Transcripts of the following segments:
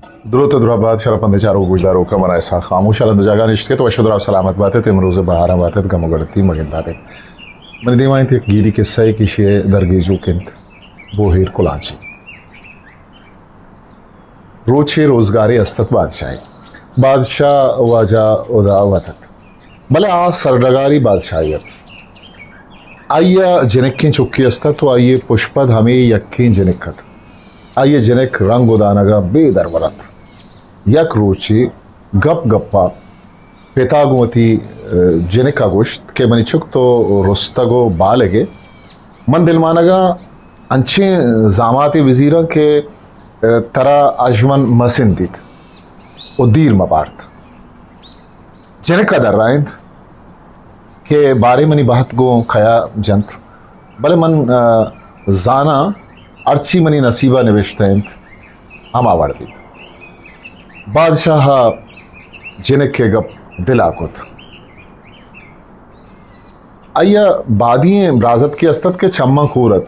دروت ءُ دراہ بات شرپندیں چاروک ءُ گوشداروکاں، من اسحاق خاموش ءَ رند ءُ جاگہ نشتگ ات، وش ءُ دراہ ءُ سلامت بات ات، امروز ءِ بہاراں بات ات، گم ءُ گڑتی مہ گندات ات۔ منی دیما انت یک گیری کسہ ءِ کہ ایشی ءِ درگیجوک انت بوہیر کلانچی۔ روچے روزگارے است ات بادشاہے۔ بادشاہ واجہ ہدا وت ات۔ بلے آ سرڈگاری بادشاہے ات۔ آئی ءَ جنکیں چکے است ات ءُ آئی ءِ پشپد ہمے یکیں جنک ات۔ آئی ءِ جنک رنگ ءُ دانگ ءَ بے درور ات۔ یک روچے گپ گپ ءَ پت ءَ گوں وتی، ءَ، جنک ءَ گوشت کہ منی چک تو رستگ ءُ بالگ ئے۔ من دلمانگ ءَ انچیں زاماتے بزیراں کہ، ءَ، ترا اژمن مہ سندیت ءُ دیر مہ بارت۔ جنک ءَ درائینت کہ باریں منی بہت گوں کیا جنت، بلے من، ءَ، زاناں ہرچی منی نصیب ءَ نبشتہ انت ہما وڑ بیت۔ بادشاہ ءَ جنک ءِ گپ دل ءَ کت۔ آئی ءَ بادی ئیں برازتکے است ات کہ چماں کور ات۔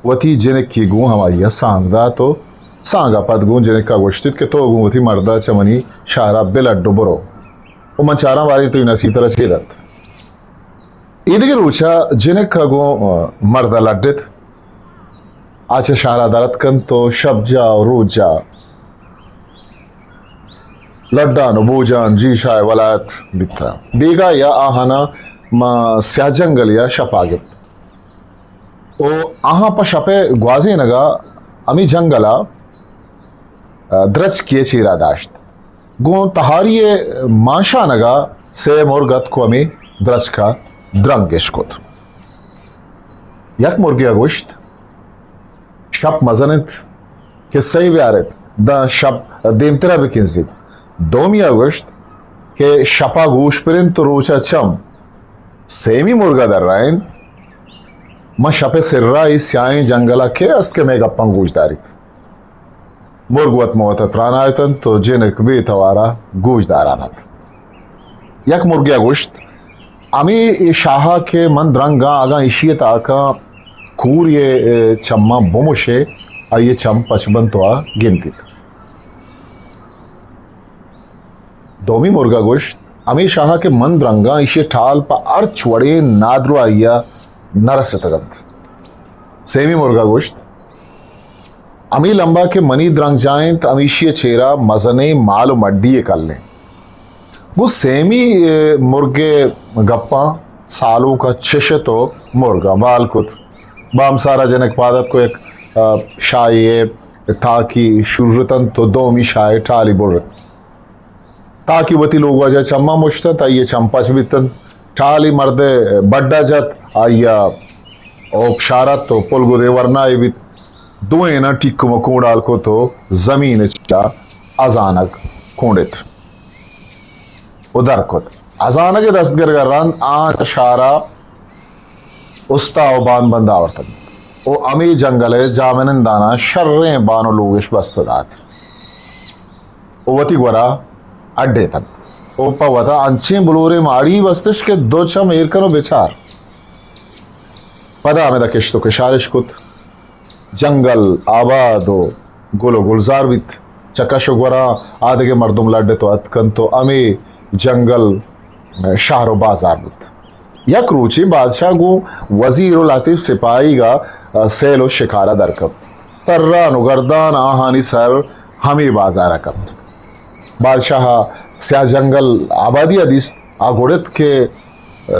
وتی جنکے گوں ہمائی ءَ سانگ دات ءُ سانگ ءَ پد گوں جنک ءَ گوشت ات کہ تو گوں وتی مرد ءَ چہ منی شہر ءَ بلڈ ءُ برو ءُ من چاراں باریں تئی نصیب ترا چے دنت۔ ایدگہ روچ ءَ جنک ءَ گوں مرد ءَ لڈت۔ آ چہ شہر ءَ در اتکنت ءُ شپ جاہ ءُ روچ جاہ لڈان ءُ بوجان جی شاہ ولایت بیتاں۔ بیگاہ ءَ آہاناں ماں سیاہ جنگل ءَ شپ ءَ گپت ءُ آہاں پہ شپ ءِ گوازینگ ءَ ہمے جنگل ءَ، ءَ، درچکے ءِ چیرا داشت۔ گوں تہاری ءِ مانشانگ ءَ سے مرگ اتک ءُ ہمے درچک ءَ درنگ اش کت۔ یک مرگے ءَ گوشت، شپ مزن انت، کسہ ئے بیار ات، داں شپ دیمتر ءَ بکنزیت۔ دومی ءَ گوشت کہ شپ ءَ گوش پر انت ءُ روچ ءَ چم۔ سیمی مرگ ءَ درائینت، من شپ ءِ سر ءَ اے سیاہیں جنگل ءَ کئے است کہ مئے گپاں گوش داریت؟ مرگ وت ماں وت ءَ تران ءَ اتنت ءُ جنک بے توار ءَ گوش داران ات۔ یک مرگے ءَ گوشت، ہمے اے شاہ ءَ کہ من درنگ آں، اگاں ایشی ءِ تاکاں کورے ءِ چماں بمشے، آئی ءِ چم پچ بنت ءُ آ گندیت۔ دومی مرگ ءَ گوشت، ہمے شاہ ءَ کہ من درنگ آں، ایشی ءِ ٹال پہ ہرچ وڑیں نادراہی ءَ نہ رستگ انت۔ سیمی مرگ ءَ گوشت، ہمے لمب ءَ کہ منی درنگ جاہ انت، ہمیشی ءِ چیرا مزنیں مال ءُ مڈی یے کلیں۔ گوں سیمی، اے، مرگ ءِ گپاں سالونک ءَ چشت ءُ مرگاں بال کت۔ بامسار ءَ جنک پاد اتک ءُ یک، ءَ، شاہے ءِ تاکی شرتنت ءُ دومی شاہ ءِ ٹالی برت۔ تاکی وتی لوگ واجہ چماں مشت انت، آئی ءِ چم پچ بیت انت۔ ٹالی مرد ءِ بڈ ءَ جت، آئی ءَ اوپ شارت ءُ پلگدیں ورنایے بیت۔ دوئیناں ٹیکم ءُ کونڈال کت ءُ زمین ءِ چا ازانگ کونڈت ءُ در کت۔ ازانگ ءِ دست گرگ ءَ رند آ چہ شار ءَ استا ءُ بان بند آورت انت ءُ ہمے جنگل ءِ جاہمننداناں شریں بان ءُ لوگش بست دات۔ ءُ وتی گورا اڈ ایتنت ءُ پہ وتا انچیں بلوریں ماڑی بستش کہ دو چم ایر کن ءُ بچار۔ پدا ہمدا کشت ءُ کشارش کت۔ جنگل آباد ءُ گل ءُ گلزار بیت۔ چہ کش ءُ گوراں آدگہ مردم لڈت ءُ اتکنت ءُ ہمے جنگل شہر ءُ بازار بوت۔ یک روچے بادشاہ گوں وزیر ءُ لہتے سپاہیگ ءَ سیل ءُ شکار ءَ در کپت۔ تران ءُ گردان آہانی سر ہمے بازار ءَ کپت۔ بادشاہ ءَ سیاہ جنگل آبادی ءَ دیست، آ گڑت کہ، ءَ،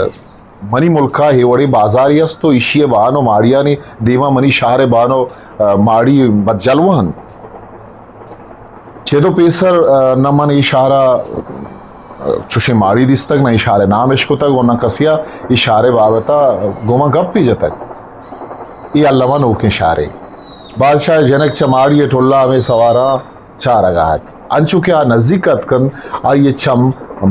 منی ملک ءَ اے وڑیں بازارے است ءُ ایشی ءِ بان ءُ ماڑیانی دیما منی شہر ءِ بان ءُ، ءَ، ماڑی بدجلوہ انت۔ چد ءُ پیسر، ءَ، نہ من اے شہر ءَ، ءَ، چوشیں ماڑی دیستگ، نہ اے شہر ءِ نام اشکتگ ءُ نہ کسے ءَ اے شہر ءِ بابت ءَ گوں من گپے جتگ۔ اے الم ءَ نوکیں شہرے۔ بادشاہ ءِ جنک چہ ماڑی ءِ ٹل ءَ ہمے سوار ءَ چارگ ءَ ات۔ انچو کہ آ نزیک اتک انت، آئی ءِ چم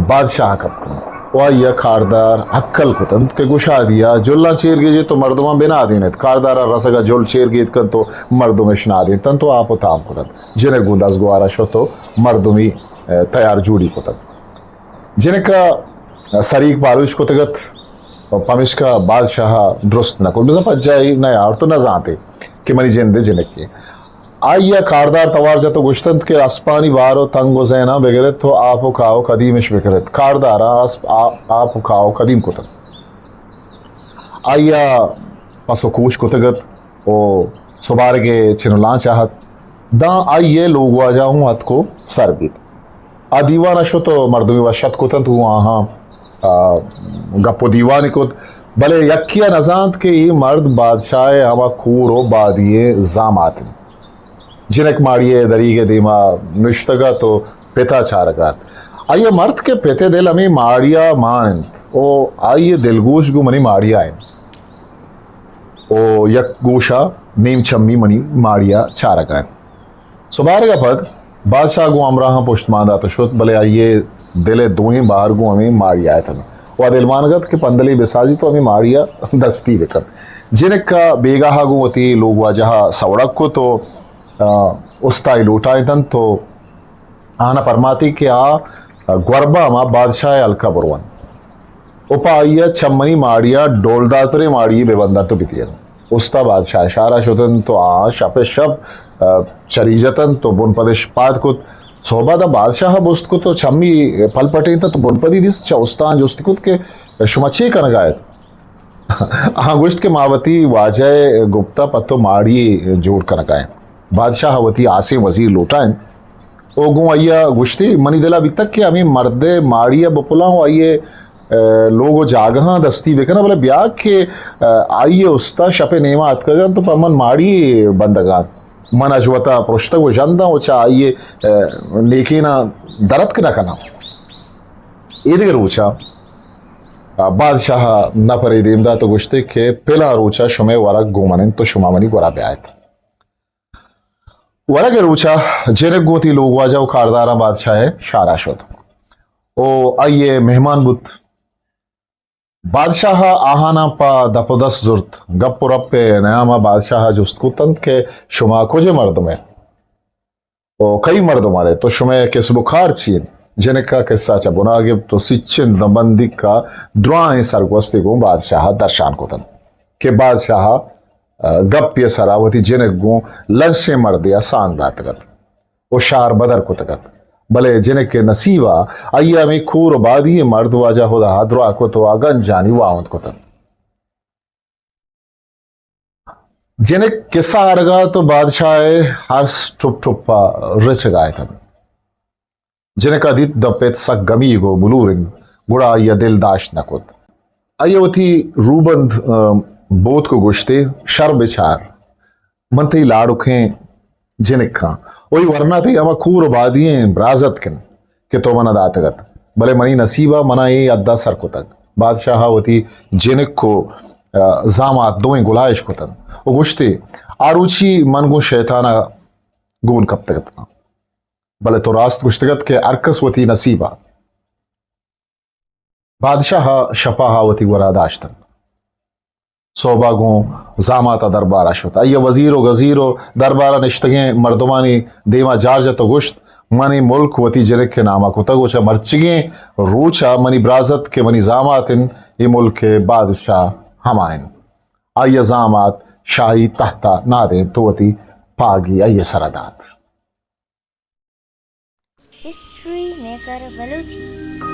بادشاہ ءَ کپت انت ءُ آئی ءَ کاردار ہکل کت انت کہ گشادی ءَ جلاں چیر گیجیت ءُ مردماں بنادینیت۔ کاردار ءَ رسگ ءَ جل چیر گیت کنت ءُ مردم اش نادینت انت ءُ آپ ءُ تام کت انت۔ جنک گوں دزگوار ءَ شت ءُ مردمی، ءَ، تیار جوڑی کت انت۔ جنک ءَ سریگ پالوچ کتگ ات ءُ پمیشکا بادشاہ ءَ درست نہ کت۔ بزاں پجائی نہ آرت ءُ نہ زانت ئے کہ منی جند ءِ جنکے۔ آئی ءَ کاردار توار جت ءُ گوشت اَنت کہ اسپانی بار ءُ تنگ ءُ زیناں بگر اِت ءُ آپ ءُ کاہ ءُ کدیمش بکر اِت۔ کارداراں اسپ آ-، آپ ءُ کاہ ءُ کدیم کت اَنت۔ آئی ءَ پس ءُ کوش کتگ اَت ءُ سبارگ ءِ چن ءُ لانچ ءَ اَت، داں آئی ءِ لوگواجہ اوں اتک ءُ سر بیت۔ آ دیوان ءَ شت ءُ مردمے وش اتک کت اَنت، گوں آہاں، آ، گپ ءُ دیوانے کت، بلے یکے ءَ نہ زانت کہ اے مرد بادشاہ ءِ ہما کور ءُ بادی ئیں زامات اِنت۔ جنک ماڑی ءِ دریگ ءِ دیم ءَ نشتگ اَت ءُ پت ءَ چارگ ءَ اَت۔ آئی ءَ مرت کہ پت ءِ دل ہمے ماڑی ءَ مان اِنت ءُ آئی ءِ دلگوش گوں منی ماڑی ءَ اِنت ءُ یک گوش ءَ نیم چمی منی ماڑی ءَ چارگ ءَ اِنت۔ سبارگ ءَ پد بادشاہ گوں ہمراہاں پشت مان دات ءُ شت، بلے آئی ءِ دل ءِ دوئیں بہر گوں ہمے ماڑی ءَ اتنت ءُ آ دلمانگ اَت کہ پندلے بسازیت ءُ ہمے ماڑی ءَ دستی بکنت۔ جنک ءَ بیگاہ ءَ گوں وتی لوگواجہ ءَ سوڑگ کت ءُ، آ، استائی لوٹائینت اَنت ءُ آہاں پرماتی کہ آ گوربام ءَ بادشاہ ءِ ہلک ءَ برو اَنت ءُ پہ آئی ءَ چہ منی ماڑی ءَ ڈولدارتریں ماڑی یے بہ بند اَنت ءُ بدئینت۔ استا بادشاہ ءِ شہر ءَ شت اَنت ءُ آہاں شپ ءِ شپ، آ، چری جت اَنت ءُ بنپدش پاد کت۔ سہب ءَ داں بادشاہ ءَ بست کت ءُ چمی پل پٹینت اَنت ءُ بنپدی دیست، چہ استاں جست کت کہ شما چے کنگ ءَ اِت؟ آہاں گوشت کہ ما وتی واجہ ءِ گپت ءَ پہ تو ماڑی جوڑ کنگ ءَ ایں۔ بادشاہ ءَ وتی ہاسیں وزیر لوٹائینت ءُ گوں آئی ءَ گوشتی، منی دل ءَ بیتگ کہ ہمے مرد ءِ ماڑی ءَ بپلاں ءُ آئی ءِ، آ، لوگ ءُ جاگہاں دستی بکناں، بلے بیا کہ، آ، آئی ءِ استا شپ ءِ نیم ءَ اتکگ اَنت ءُ پہ من ماڑی بندگ ءَ اَنت۔ من اژ وت ءَ پرشتگ ءُ ژنداں ءُ چہ آئی ءِ، آ، نیکیناں درتک نہ کناں۔ ایدگہ روچ ءَ، آ، بادشاہ ءَ نپرے دیم دات ءُ گوشتی کہ پلاں روچ ءَ شمئے ورگ گوں من اِنت ءُ شما منی گور ءَ بیایت۔ ورگ ءِ روچ ءَ جنک گوں وتی لوگواجہ ءُ کارداراں بادشاہ ءِ شہر ءَ شت ءُ آئی ءِ مہمان بوت۔ بادشاہ ءَ آہاناں پہ دپ ءُ دست زرت۔ گپ ءُ رپ ءِ نیام ءَ بادشاہ ءَ جست کت اَنت کہ شما کجے مردم ئے ءُ کئی مردم ءَ رئے ءُ شمئے کسب ءُ کار چی اِنت؟ جنک ءَ کسہ چہ بنا گپت ءُ سچن دمبندیک ءَ دراہیں سرگوستے گوں بادشاہ ءَ درشان کت اَنت کہ بادشاہ ءَ گپے ءِ سرا وتی جنک گوں لنسیں مردے ءَ سانگ داتگ اَت ءُ شہر بدر کتگ اَت، بلے جنک ءِ نصیب ءَ آئی ءَ ہمے کور ءُ بادی ئیں مرد واجہ ہدا ءَ دراہ کت ءُ آ گنجانی واہند کت اَنت۔ جنک کسہ آرگ ءَ اَت ءُ بادشاہ ءِ ہرس ٹپ ٹپ ءَ رچگ ءَ اِت اَنت۔ جنک ءَ دیت داں پت سک گمیگ ءُ بلور اِنت، گڑا آئی ءَ دل داشت نہ کت۔ آئی ءَ وتی روبند، آ، بوتک ءُ گوشتی، شر بچار، من تئی لاڑکیں جنک آں ءُ اے ورنا تئی ہما کور ءُ بادی ئیں برازتک اِنت کہ تو من ءَ داتگ اَت، بلے منی نصیب ءَ من ءَ اے حد ءَ سر کتگ۔ بادشاہ ءَ وتی جنک ءُ، آ، زامات دوئیں گلائش کت اَنت ءُ گوشتی، آ روچی من گوں شیطان ءَ گون کپتگ اتاں۔ بلے تو راست گوشتگ اَت کہ ہر کس وتی نصیب ءَ۔ بادشاہ ءَ شپ ءَ وتی گور ءَ داشت اَنت۔ سہب ءَ گوں زامات ءَ دربار ءَ شت۔ آئی ءَ وزیر ءُ گزیر ءُ دربار ءَ نشتگیں مردمانی دیم ءَ جار جت ءُ گوشت، من اے ملک وتی جنک ءِ نام ءَ کتگ ءُ چہ مرچیگیں روچ ءَ منی برازتک کہ منی زامات اِنت، اے ملک ءِ بادشاہ ہما اِنت۔ آئی ءَ زامات شاہی تحت ءَ نادینت ءُ وتی پاگی آئی ءِ سر ءَ دات۔ ہسٹری میکر بلوچی۔